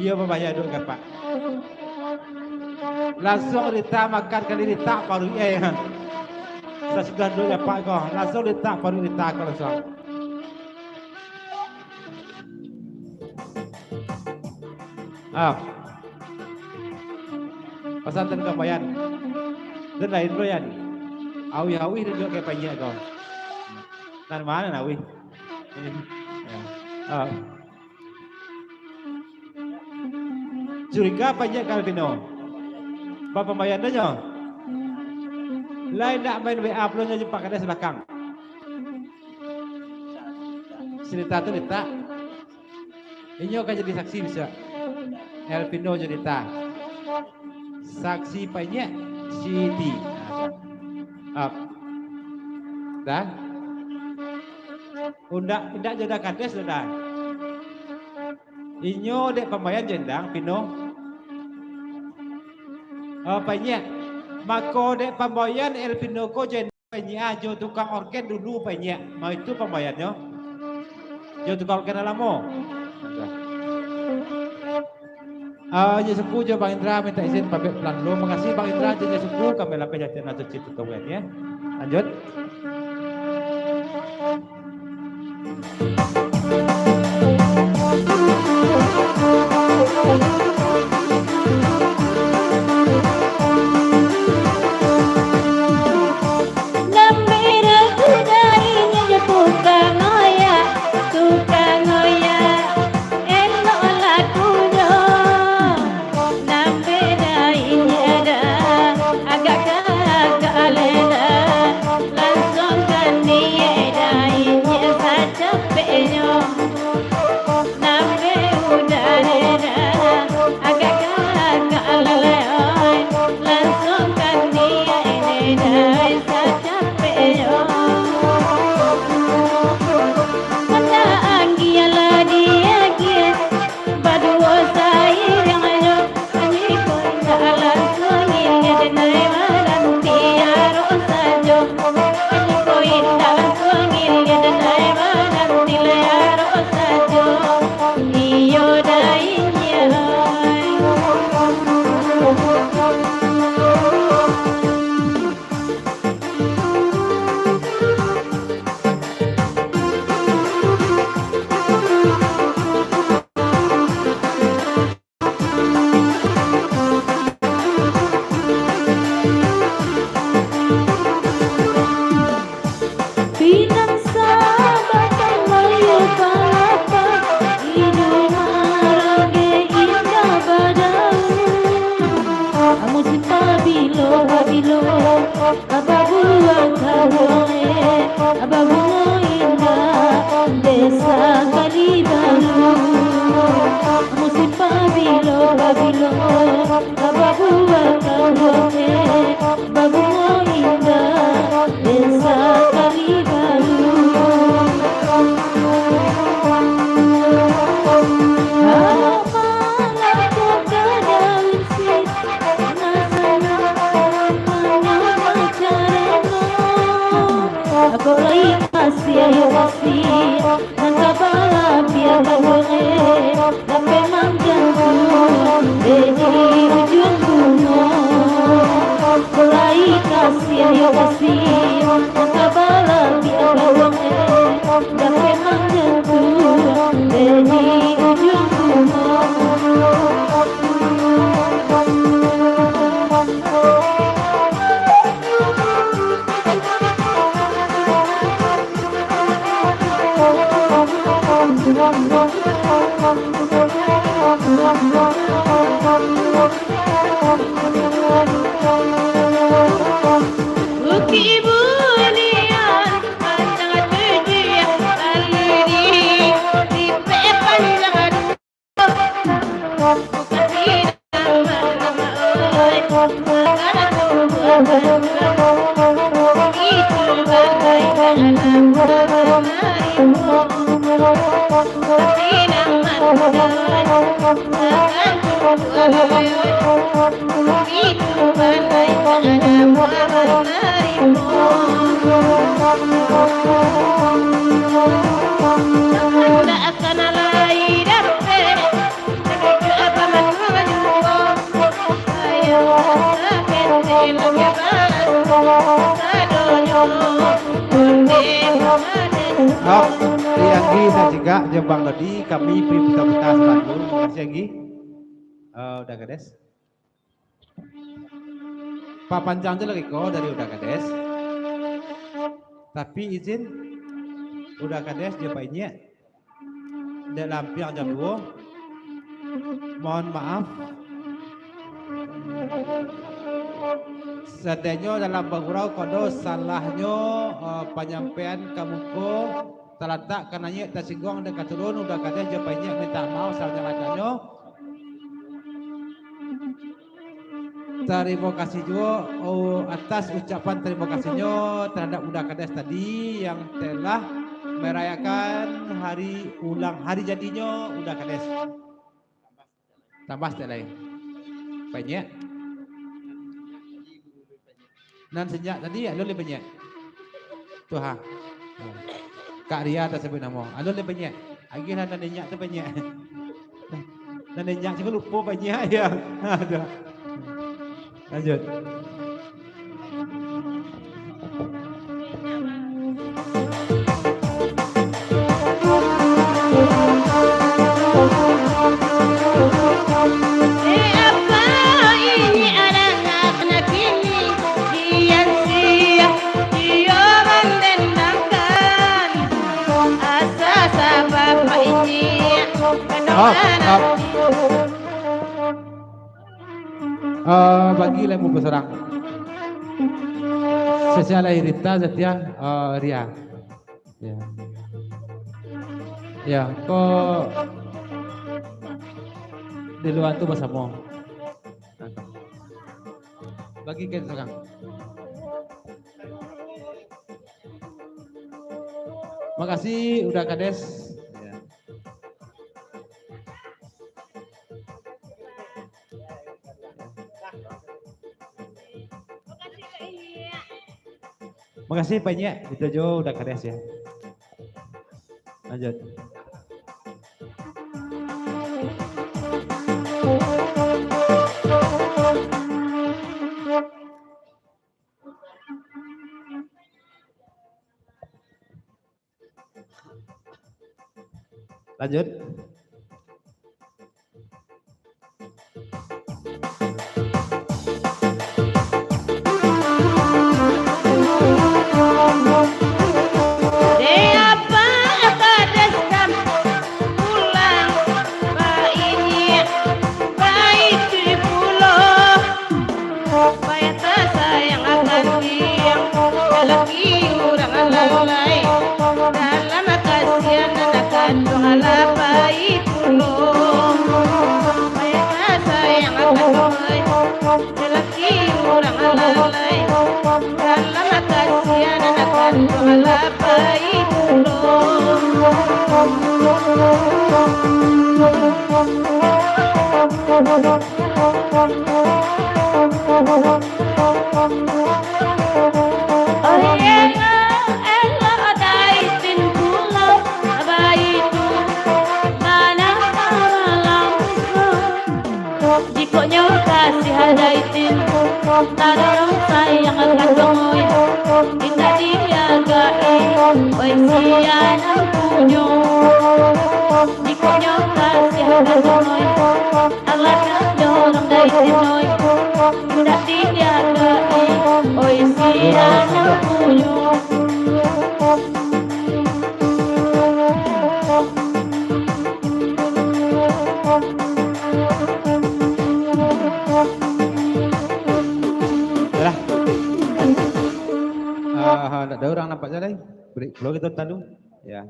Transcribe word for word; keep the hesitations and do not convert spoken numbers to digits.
Iyo, babayia duduak ka apak. Lansuang Rita makan kali, Rita paruik, eh. Sasudah duduak ka apak ko, lansuang Rita paruik, Rita ko lansuang. Ah. Pasan tadi ka Bayan. Dan lain lo, Yan. Awih-awih duduak ka panyiak ko. Nan ma nan awih? Ah. Curiga panyiak ka Elvino. Bapambaian do nyo. Lai ndak main W A pulo nyo jo Pak Kades balakang. Carito tu Rita. Inyo ka jadi saksi bisuak. Elvino jo Rita. Saksi panyiak Siti. Ah. Dah? Undak, indak jo Da Kades tu dah. Inyo dek pambaian jo Endang, Pino. Oh, panyiak. Mako dek pambaian Elvino ko jo Endang panyiak, ah, jo tukang orgen dulu panyiak. Ma itu pambaiannyo. Jo tukang orgen nan lamo. Ah, Nyiak Suku jo Bang Indra minta izin pamit pulang dulu. Makasih Bang Indra jo Nyiak Suku, kami lapeh jatian atau cito tungguan ya. Lanjut. Nan beda tu dai nyo jo tukang oya, tukang oya, elok lakunyo. Nan beda inyo dah, agak-agak lela, langsuang ka niaik dai nyo sacapeknyo. Nan beda lela, agak-agak lela, langsuang ka niaik dai sacapeknyo. Mandak anggia lah diagiah, baduo sairangnyo, anyi ko indak langsuang ilia denai mananti arok sajo. Anyi ko indak langsuang ilia denai mananti lai arok sajo. Iyo dai nyo. Pinang sabatang layua kalapa, iduik maragek indak badaun. Amusin pabilo-pabilo, babungo indak, desa kali baru. Musim pabilo-pabilo, babuah kabuah, babungo indak, desa kali baru. Apalah kata daun sirih, Kok lai kasih, ayo kasih, nan ka balabiah ka urang, eh, dapek manjantu, eh, di ujuang bungo. Kok lai kasih, ayo kasih, nan ka balabiah ka urang, eh, dapek manjantu, eh, di ujuang bungo. Bukik Bunian, Padang Tujuah, Baliri, Tipek Panjang, Sok, Anggi nan cegak jo Bang Dodi, kami pai puta-puta sabantu. Makasih, Anggi. Eh, Uda Kades. Papanjang tu lagi ko dari Uda Kades. Tapi izin Uda Kades jo Pak Inyiak. Dek lah ampiang jam duo. Mohon maaf. Satindaknyo dalam bagurau, kalau salahnyo, eh, panyampaian ka muko talatak ka naiak, tasingguang dek ka turun, Uda Kades jo Pak Inyiak mintak maaf sabanyak-banyaknyo. Tarimo kasih juo, oh, atas ucapan tarimo kasihnyo tarhadap Uda Kades tadi yang telah merayakan hari ulang, hari jadinyo Uda Kades. Tambah saketek lai. Banyak. Nan sanyak tadi, alun lai banyak. Tu ha. Kak Ria tasabuik namo. Alun lai banyak. Agiahlah nan inyak tu banyak. Nan inyak cuma lupo banyak ya. Aduh. Lanjut. Up, up. Eh, bagi lagu basorang. Sesial lahir Rita, Zatia, eh, Ria. Ya. Ya, ko di luar tu basamo. Bagi ka sorang. Makasih Uda Kades. Ya. Makasih banyak, itu jo Uda Kades ya. Lanjut. Lanjut. Supaya tasayang akan tiang, jalaki urang lalai. Dalam kasianan akan tuang labai pulo. Supaya tasayang akan tuang, jalaki urang lalai. Dalam kasianan akan tuang labai pulo. Jikoknyo kasih adai tin, tadorong sayang akan dongoi, indak diagai, oi sia nan punyo. Jikoknyo kasih akan dongoi, alah tadorong dai tin oi, indak diagai, oi sia nan punyo. Yalah. Ah, ndak ado urang nampak se lai. Break pulo kito talu. Ya.